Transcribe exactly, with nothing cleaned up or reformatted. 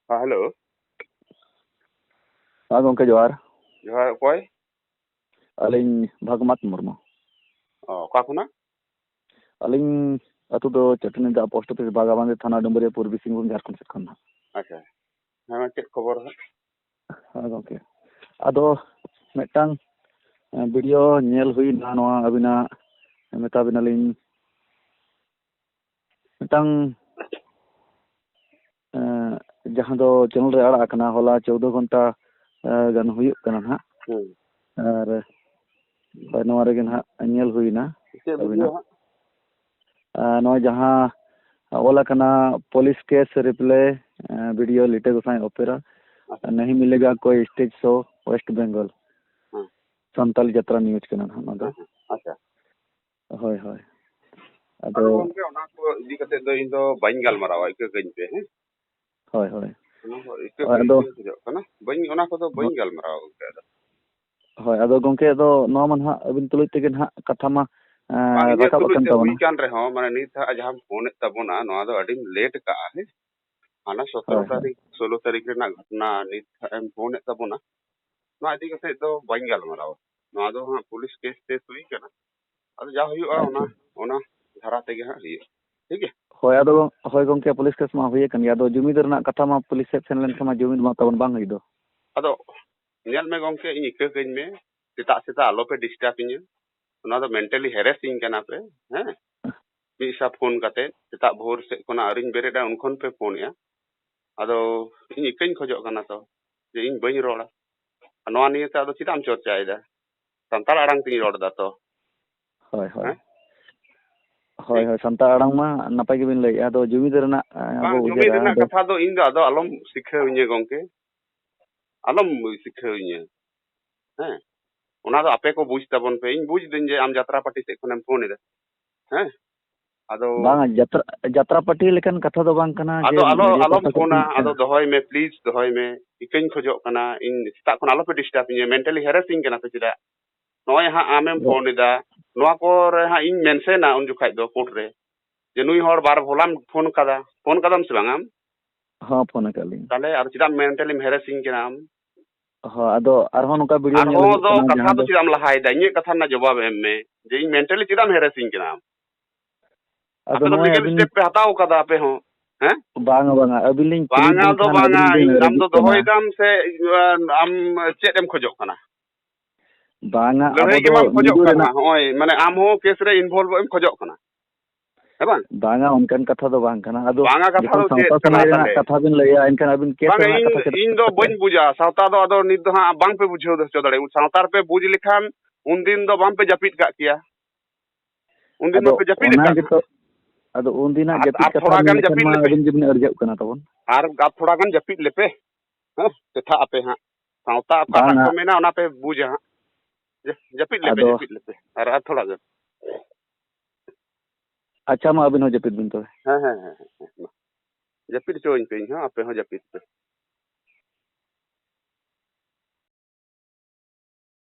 ᱦᱮᱸ, ᱦᱮᱞᱳ᱾ ᱦᱮᱸ ᱜᱚᱢᱠᱮ, ᱡᱚᱦᱟᱨ᱾ ᱡᱚᱦᱟᱨ, ᱚᱠᱚᱭ? ᱟᱹᱞᱤᱧ ᱵᱷᱟᱜᱽᱢᱟᱛ ᱢᱩᱨᱢᱩ᱾ ᱚ, ᱚᱠᱟ ᱠᱷᱚᱱᱟᱜ? ᱟᱹᱞᱤᱧ ᱟᱹᱛᱩ ᱫᱚ ᱪᱟᱹᱴᱱᱤ ᱫᱟᱜ ᱯᱳᱥᱴ ᱚᱯᱷᱤᱥ, ᱵᱟᱜᱟᱵᱟᱱᱫᱤ ᱛᱷᱟᱱᱟ, ᱰᱩᱢᱩᱨᱤᱭᱟᱹ, ᱯᱩᱨᱵᱤ ᱥᱤᱝᱵᱷᱩᱢ, ᱡᱷᱟᱲᱠᱷᱚᱸᱰ ᱥᱮᱫ ᱠᱷᱚᱱ ᱦᱟᱸᱜ᱾ ᱟᱪᱪᱷᱟ, ᱦᱮᱸ, ᱢᱟ ᱪᱮᱫ ᱠᱷᱚᱵᱚᱨ ᱦᱟᱸᱜ? ᱦᱮᱸ ᱜᱚᱢᱠᱮ, ᱟᱫᱚ ᱢᱤᱫᱴᱟᱝ ᱵᱷᱤᱰᱤᱭᱳ ᱧᱮᱞ ᱦᱩᱭᱱᱟ ᱱᱚᱣᱟ ᱟᱹᱵᱤᱱᱟᱜ, ᱢᱮᱛᱟ ᱵᱤᱱᱟᱞᱤᱧ, ᱢᱤᱫᱴᱟᱝ, ᱮᱸ, ᱡᱟᱦᱟᱸ ᱫᱚ ᱪᱮᱱᱮᱞ ᱨᱮ ᱟᱲᱟᱜ ᱟᱠᱟᱱᱟ, ᱦᱚᱞᱟ ᱪᱳᱫᱽᱫᱳ ᱜᱷᱚᱱᱴᱟ, ᱮᱸ, ᱜᱟᱱ ᱦᱩᱭᱩᱜ ᱠᱟᱱᱟ ᱱᱟᱦᱟᱜ᱾ ᱦᱩᱸ᱾ ᱟᱨ ᱦᱳᱭ, ᱱᱚᱣᱟ ᱨᱮᱜᱮ ᱱᱟᱦᱟᱜ ᱧᱮᱞ ᱦᱩᱭᱱᱟ ᱪᱮᱫ ᱵᱷᱤᱰᱤᱭᱳ ᱟᱹᱵᱤᱱᱟᱜ᱾ ᱦᱟᱸᱜ? ᱟᱨ ᱱᱚᱣᱟ ᱡᱟᱦᱟᱸ ᱚᱞ ᱟᱠᱟᱱᱟ, ᱯᱩᱞᱤᱥ ᱠᱮᱥ ᱨᱤᱯᱞᱮ, ᱮᱸ, ᱵᱷᱤᱰᱤᱭᱳ ᱞᱤᱴᱟᱹ ᱜᱚᱸᱥᱟᱭ ᱚᱯᱮᱨᱟ, ᱟᱪᱪᱷᱟ᱾ ᱱᱟᱦᱤ ᱢᱤᱞᱮᱜᱟ ᱠᱳᱭ ᱥᱴᱮᱡᱽ ᱥᱳ, ᱳᱭᱮᱥᱴ ᱵᱮᱝᱜᱚᱞ, ᱦᱮᱸ᱾ ᱥᱟᱱᱛᱟᱞ ᱡᱟᱛᱨᱟ ᱱᱤᱭᱩᱡᱽ ᱠᱟᱱᱟ ᱱᱟᱦᱟᱜ ᱱᱚᱣᱟ ᱫᱚ᱾ ᱦᱮᱸ, ᱦᱮᱸ, ᱟᱪᱪᱷᱟ᱾ ᱦᱳᱭ, ᱦᱳᱭ᱾ ᱟᱫᱚ ᱟᱫᱚ ᱜᱚᱢᱠᱮ, ᱚᱱᱟ ᱠᱚ ᱤᱫᱤ ᱠᱟᱛᱮ ᱫᱚ ᱤᱧ ᱫᱚ ᱵᱟᱹᱧ ᱜᱟᱞᱢᱟᱨᱟᱣᱟ, ᱤᱠᱟᱹ ᱠᱟᱹᱧ ᱯᱮ, ᱦᱮᱸ? ᱦᱳᱭ, ᱦᱳᱭ᱾ ᱚᱱᱟ ᱠᱚ ᱤᱠᱟᱹ ᱦᱳᱭ, ᱠᱟᱹᱧ ᱟᱫᱚ ᱯᱮ ᱠᱷᱚᱡᱚᱜ ᱠᱟᱱᱟ, ᱵᱟᱹᱧ, ᱚᱱᱟ ᱠᱚᱫᱚ ᱵᱟᱹᱧ ᱦᱳᱭ᱾ ᱜᱟᱞᱢᱟᱨᱟᱣᱟ ᱜᱚᱢᱠᱮ, ᱟᱫᱚ᱾ ᱦᱳᱭ, ᱟᱫᱚ ᱜᱚᱢᱠᱮ, ᱟᱫᱚ ᱱᱚᱣᱟ ᱢᱟ ᱱᱟᱦᱟᱜ ᱟᱹᱵᱤᱱ ᱛᱩᱞᱩᱡ ᱛᱮᱜᱮ ᱱᱟᱦᱟᱜ ᱠᱟᱛᱷᱟ ᱢᱟ, ᱮᱸ, ᱵᱟᱝ, ᱤᱧᱟᱹᱜ ᱨᱟᱠᱟᱵ ᱛᱩᱞᱩᱡ ᱟᱠᱟᱱ ᱛᱮ ᱦᱩᱭ ᱛᱟᱵᱚᱱᱟ᱾ ᱠᱟᱱ ᱨᱮᱦᱚᱸ, ᱢᱟᱱᱮ, ᱱᱤᱛ ᱦᱟᱜ ᱡᱟᱦᱟᱸᱢ ᱯᱷᱳᱱᱮᱫ ᱛᱟᱵᱚᱱᱟ, ᱱᱚᱣᱟ ᱫᱚ ᱟᱹᱰᱤᱢ ᱞᱮᱴ ᱠᱟᱜᱼᱟ, ᱦᱮᱸ? ᱦᱟᱱᱟ ᱥᱚᱛᱨᱚ ᱦᱳᱭ, ᱦᱳᱭ᱾ ᱛᱟᱹᱨᱤᱠᱷ, ᱥᱳᱞᱳ ᱛᱟᱹᱨᱤᱠᱷ ᱨᱮᱱᱟᱜ ᱜᱷᱚᱴᱚᱱᱟ ᱱᱤᱛ ᱦᱟᱜ ᱮᱢ ᱯᱷᱳᱱᱮᱫ ᱛᱟᱵᱚᱱᱟ, ᱱᱚᱣᱟ ᱤᱫᱤ ᱠᱟᱛᱮ ᱫᱚ ᱵᱟᱹᱧ ᱜᱟᱞᱢᱟᱨᱟᱣᱟ᱾ ᱱᱚᱣᱟ ᱫᱚ ᱦᱟᱸᱜ ᱯᱩᱞᱤᱥ ᱠᱮᱥ ᱛᱮ ᱦᱩᱭ ᱠᱟᱱᱟ᱾ ᱟᱫᱚ ᱡᱟ ᱦᱩᱭᱩᱜᱼᱟ, ᱚᱱᱟ, ᱟᱪᱪᱷᱟ᱾ ᱚᱱᱟ ᱫᱷᱟᱨᱟ ᱛᱮᱜᱮ ᱦᱟᱸᱜ ᱦᱩᱭᱩᱜᱼᱟ᱾ ᱴᱷᱤᱠ ᱜᱮᱭᱟ? ᱦᱳᱭ, ᱟᱫᱚ, ᱦᱳᱭ ᱜᱚᱢᱠᱮ, ᱯᱩᱞᱤᱥ ᱠᱮᱥ ᱢᱟ ᱦᱩᱭ ᱟᱠᱟᱱ ᱜᱮᱭᱟ᱾ ᱟᱫᱚ ᱡᱩᱢᱤᱫ ᱨᱮᱱᱟᱜ ᱠᱟᱛᱷᱟ ᱢᱟ ᱯᱩᱞᱤᱥ ᱥᱮᱫ ᱥᱮᱱ ᱞᱮᱱᱠᱷᱟᱱ ᱢᱟ ᱡᱩᱢᱤᱫ ᱢᱟ ᱛᱟᱵᱚᱱ ᱵᱟᱝ ᱦᱩᱭᱩᱜ ᱫᱚ᱾ ᱟᱫᱚ ᱧᱮᱞ ᱢᱮ ᱜᱚᱢᱠᱮ, ᱤᱧ ᱤᱠᱟᱹ ᱠᱟᱹᱧ ᱢᱮ, ᱥᱮᱛᱟᱜ ᱥᱮᱛᱟᱜ ᱟᱞᱚ ᱯᱮ ᱰᱤᱥᱴᱟᱵᱽ ᱤᱧᱟᱹ᱾ ᱚᱱᱟ ᱫᱚ ᱢᱮᱱᱴᱟᱞᱤ ᱦᱮᱨᱮᱥᱤᱧ ᱠᱟᱱᱟ ᱯᱮ, ᱦᱮᱸ? ᱢᱤᱫ ᱥᱟᱶ ᱯᱷᱳᱱ ᱠᱟᱛᱮ, ᱥᱮᱛᱟᱜ ᱵᱷᱳᱨ ᱥᱮᱫ ᱠᱷᱚᱱᱟᱜ ᱟᱹᱣᱨᱤᱧ ᱵᱮᱨᱮᱫᱼᱟ, ᱩᱱ ᱠᱷᱚᱱ ᱯᱮ ᱯᱷᱳᱱᱮᱫᱼᱟ᱾ ᱟᱫᱚ ᱤᱧ ᱤᱠᱟᱹᱧ ᱠᱷᱚᱡᱚᱜ ᱠᱟᱱᱟ ᱛᱚ, ᱡᱮ ᱤᱧ ᱵᱟᱹᱧ ᱨᱚᱲᱟ᱾ ᱟᱨ ᱱᱚᱣᱟ ᱱᱤᱭᱮ ᱛᱮ ᱟᱫᱚ ᱪᱮᱫᱟᱜ ᱮᱢ ᱪᱚᱨᱪᱟᱭᱮᱫᱟ? ᱥᱟᱱᱛᱟᱲ ᱟᱲᱟᱝ ᱛᱤᱧ ᱨᱚᱲ ᱮᱫᱟ ᱛᱚ᱾ ᱦᱳᱭ, ᱦᱳᱭ᱾ ᱦᱮᱸ? ᱦᱳᱭ, ᱴᱷᱤᱠ᱾ ᱦᱳᱭ, ᱥᱟᱱᱛᱟᱲ ᱟᱲᱟᱝ ᱢᱟ ᱱᱟᱯᱟᱭ ᱜᱮᱵᱤᱱ ᱞᱟᱹᱭᱮᱫᱼᱟ, ᱟᱫᱚ ᱡᱩᱢᱤᱫ ᱨᱮᱱᱟᱜ, ᱮᱸ, ᱟᱵᱚ ᱵᱟᱝ, ᱡᱩᱢᱤᱫ ᱩᱭᱦᱟᱹᱨᱟ, ᱨᱮᱱᱟᱜ ᱟᱫᱚ ᱠᱟᱛᱷᱟ ᱫᱚ ᱤᱧ ᱫᱚ ᱟᱫᱚ ᱟᱞᱚᱢ ᱥᱤᱠᱷᱟᱹᱣᱤᱧᱟᱹ ᱜᱚᱢᱠᱮ, ᱟᱞᱚᱢ ᱥᱤᱠᱷᱟᱹᱣᱤᱧᱟᱹ᱾ ᱦᱮᱸ, ᱚᱱᱟ ᱫᱚ ᱟᱯᱮ ᱠᱚ ᱵᱩᱡᱽ ᱛᱟᱵᱚᱱ ᱯᱮ᱾ ᱤᱧ ᱵᱩᱡᱽ ᱫᱟᱹᱧ ᱡᱮ ᱟᱢ ᱡᱟᱛᱨᱟ ᱯᱟᱨᱴᱤ ᱥᱮᱫ ᱠᱷᱚᱱᱮᱢ ᱯᱷᱳᱱ ᱮᱫᱟ, ᱦᱮᱸ᱾ ᱟᱫᱚ ᱵᱟᱝ, ᱡᱟᱛᱨᱟ, ᱡᱟᱛᱨᱟ ᱯᱟᱨᱴᱤ ᱞᱮᱠᱟᱱ ᱠᱟᱛᱷᱟ ᱫᱚ ᱵᱟᱝ ᱠᱟᱱᱟ ᱡᱮ ᱟᱫᱚ ᱟᱞᱚ, media ᱟᱞᱚᱢ ᱯᱟᱦᱴᱟ ᱥᱮᱫ ᱯᱷᱳᱱᱟ, ᱠᱷᱚᱱ᱾ ᱟᱫᱚ ᱫᱚᱦᱚᱭ ᱢᱮ, ᱯᱞᱤᱡᱽ ᱫᱚᱦᱚᱭ ᱢᱮ᱾ ᱤᱠᱟᱹᱧ ᱠᱷᱚᱡᱚᱜ ᱠᱟᱱᱟ, ᱤᱧ ᱥᱮᱛᱟᱜ ᱠᱷᱚᱱ ᱟᱞᱚ ᱯᱮ ᱰᱤᱥᱴᱟᱵᱽ ᱤᱧᱟᱹ, ᱢᱮᱱᱴᱟᱞᱤ ᱦᱮᱨᱮᱥᱤᱧ ᱠᱟᱱᱟ ᱯᱮ ᱪᱮᱫᱟᱜ? ᱱᱚᱜᱼᱚᱭ ᱦᱟᱸᱜ ᱟᱢᱮᱢ ᱦᱳᱭ᱾ ᱯᱷᱳᱱ ᱮᱫᱟ, ᱱᱚᱣᱟ ᱠᱚᱨᱮ ᱦᱟᱸᱜ ᱤᱧ ᱢᱮᱱᱥᱮᱱᱟ ᱩᱱ ᱡᱚᱠᱷᱟᱡ ᱫᱚ ᱠᱳᱨᱴ ᱨᱮ, ᱡᱮ ᱱᱩᱭ ᱦᱚᱲ ᱵᱟᱨ ᱦᱚᱞᱟᱢ ᱯᱷᱳᱱ ᱠᱟᱫᱟ, ᱯᱷᱳᱱ ᱠᱟᱫᱟᱢ ᱥᱮ ᱵᱟᱝ ᱟᱢ? ᱦᱚᱸ, ᱯᱷᱳᱱ ᱟᱠᱟᱫ ᱞᱤᱧ᱾ ᱛᱟᱦᱞᱮ ᱟᱨ ᱪᱮᱫᱟᱜ ᱢᱮᱱᱴᱟᱞᱤᱢ ᱦᱮᱨᱮᱥᱤᱧ ᱠᱟᱱᱟ ᱟᱢ? ᱦᱚᱸ, ᱟᱫᱚ ᱟᱨᱦᱚᱸ ᱱᱚᱝᱠᱟ ᱵᱷᱤᱰᱤᱭᱳ ᱧᱮᱞ ᱟᱨᱦᱚᱸ ᱦᱩᱭᱩᱜ ᱫᱚ ᱠᱟᱱᱟ, ᱠᱟᱛᱷᱟ ᱡᱟᱦᱟᱸ ᱫᱚ ᱫᱚ ᱪᱮᱫᱟᱜ ᱮᱢ ᱞᱟᱦᱟᱭᱮᱫᱟ? ᱤᱧᱟᱹᱜ ᱠᱟᱛᱷᱟ ᱨᱮᱱᱟᱜ ᱡᱚᱵᱟᱵ ᱮᱢ ᱢᱮ ᱡᱮ ᱤᱧ ᱢᱮᱱᱴᱟᱞᱤ ᱪᱮᱫᱟᱜ ᱮᱢ ᱦᱮᱨᱮᱥᱤᱧ ᱠᱟᱱᱟ ᱟᱢ? ᱟᱯᱮ ᱟᱫᱚ ᱫᱚ ᱱᱚᱜᱼᱚᱭ ᱞᱤᱜᱟᱞ ᱟᱹᱵᱤᱱ ᱥᱴᱮᱯ ᱯᱮ ᱦᱟᱛᱟᱣ ᱠᱟᱫᱟ ᱟᱯᱮ ᱦᱚᱸ, ᱦᱮᱸ? ᱵᱟᱝᱟ, ᱵᱟᱝᱟ, ᱟᱹᱵᱤᱱ ᱞᱤᱧ ᱠᱩᱞᱤ ᱵᱟᱝᱟ ᱵᱤᱱ ᱫᱚ ᱠᱷᱟᱱ ᱵᱟᱝᱟ, ᱟᱹᱵᱤᱱ ᱵᱤᱱ ᱤᱧ ᱟᱢ ᱫᱚ ᱨᱟᱹᱜᱤᱜ ᱠᱟᱱᱟ᱾ ᱫᱚᱦᱚᱭᱮᱫᱟᱢ ᱥᱮ ᱟᱢ ᱪᱮᱫ ᱮᱢ ᱠᱷᱚᱡᱚᱜ ᱠᱟᱱᱟ? ᱵᱟᱝᱟ, ᱟᱵᱚ ᱞᱟᱹᱲᱦᱟᱹᱭ ᱫᱚ ᱜᱮ ᱵᱟᱢ ᱠᱷᱚᱡᱚᱜ ᱧᱤᱫᱟᱹ ᱠᱟᱱᱟ, ᱨᱮᱱᱟᱜ ᱵᱟᱝᱟ, ᱚᱱᱠᱟᱱ ᱠᱟᱛᱷᱟ ᱫᱚ ᱵᱟᱝ ᱠᱟᱱᱟ᱾ ᱟᱫᱚ ᱵᱟᱝᱟ, ᱠᱟᱛᱷᱟ ᱡᱚᱠᱷᱚᱱ ᱫᱚ ᱪᱮᱫ ᱥᱟᱶᱛᱟ ᱠᱟᱱᱟ ᱥᱚᱢᱟᱡᱽ ᱨᱮᱱᱟᱜ ᱛᱟᱦᱞᱮ? ᱠᱟᱛᱷᱟ ᱵᱤᱱ ᱞᱟᱹᱭᱟ, ᱮᱱᱠᱷᱟᱱ ᱟᱹᱵᱤᱱ ᱠᱮᱥ ᱵᱟᱝᱟ, ᱨᱮᱱᱟᱜ ᱤᱧ ᱠᱟᱛᱷᱟ ᱪᱮᱫᱟᱜ ᱤᱧ ᱵᱤᱱ ᱫᱚ ᱨᱟᱠᱟᱵ ᱵᱟᱹᱧ ᱠᱮᱫᱟ? ᱵᱩᱡᱟ, ᱥᱟᱶᱛᱟ ᱫᱚ ᱟᱫᱚ ᱱᱤᱛ ᱫᱚ ᱦᱟᱸᱜ ᱵᱟᱝ ᱯᱮ ᱵᱩᱡᱷᱟᱹᱣ ᱦᱚᱪᱚ ᱫᱟᱲᱮᱭᱟᱜᱼᱟ᱾ ᱥᱟᱶᱛᱟ ᱨᱮᱯᱮ ᱵᱩᱡᱽ ᱞᱮᱠᱷᱟᱱ ᱩᱱᱫᱤᱱ ᱫᱚ ᱵᱟᱝ ᱯᱮ ᱡᱟᱹᱯᱤᱫ ᱠᱟᱜ ᱠᱮᱭᱟ, ᱩᱱᱫᱤᱱ ᱟᱫᱚ ᱢᱟᱯᱮ ᱡᱟᱹᱯᱤᱫ ᱚᱱᱟ ᱟᱠᱟᱫ᱾ ᱜᱮᱛᱚ, ᱟᱫᱚ ᱩᱱᱫᱤᱱᱟᱜ ᱟᱨ ᱡᱟᱹᱯᱤᱫ ᱟᱨ ᱠᱟᱛᱷᱟ ᱛᱷᱚᱲᱟ ᱜᱟᱱ ᱢᱮᱱ ᱞᱮᱠᱷᱟᱱ ᱡᱟᱹᱯᱤᱫ ᱢᱟ ᱞᱮᱯᱮ, ᱟᱹᱵᱤᱱ ᱜᱮᱵᱤᱱ ᱟᱹᱲᱡᱟᱹᱜ ᱠᱟᱱᱟ ᱛᱟᱵᱚᱱ᱾ ᱟᱨ ᱟᱨ ᱛᱷᱚᱲᱟ ᱜᱟᱱ ᱡᱟᱹᱯᱤᱫ ᱞᱮᱯᱮ, ᱦᱮᱸ, ᱥᱮᱛᱟᱜ ᱟᱯᱮ ᱦᱟᱸᱜ᱾ ᱥᱟᱶᱛᱟ ᱚᱠᱟᱴᱟᱜ ᱠᱚ ᱵᱟᱝᱟ᱾ ᱢᱮᱱᱟ ᱚᱱᱟ ᱯᱮ ᱵᱩᱡᱟ ᱦᱟᱸᱜ᱾ ᱡᱟ-, ᱡᱟᱹᱯᱤᱫ ᱞᱮᱯᱮ, ᱟᱫᱚ ᱡᱟᱹᱯᱤᱫ ᱞᱮᱯᱮ᱾ ᱟᱨ ᱟᱨ ᱛᱷᱚᱲᱟ ᱜᱟᱱ᱾ ᱟᱪᱪᱷᱟ, ᱢᱟ ᱟᱹᱵᱤᱱ ᱦᱚᱸ ᱡᱟᱹᱯᱤᱫ ᱵᱤᱱ ᱛᱚᱵᱮ᱾ ᱦᱮᱸ, ᱦᱮᱸ, ᱦᱮᱸ, ᱦᱮᱸ, ᱢᱟ᱾ ᱡᱟᱹᱯᱤᱫ ᱦᱚᱪᱚᱣᱟᱹᱧ ᱯᱮ ᱤᱧ ᱦᱚᱸ, ᱟᱯᱮ ᱦᱚᱸ ᱡᱟᱹᱯᱤᱫ ᱯᱮ᱾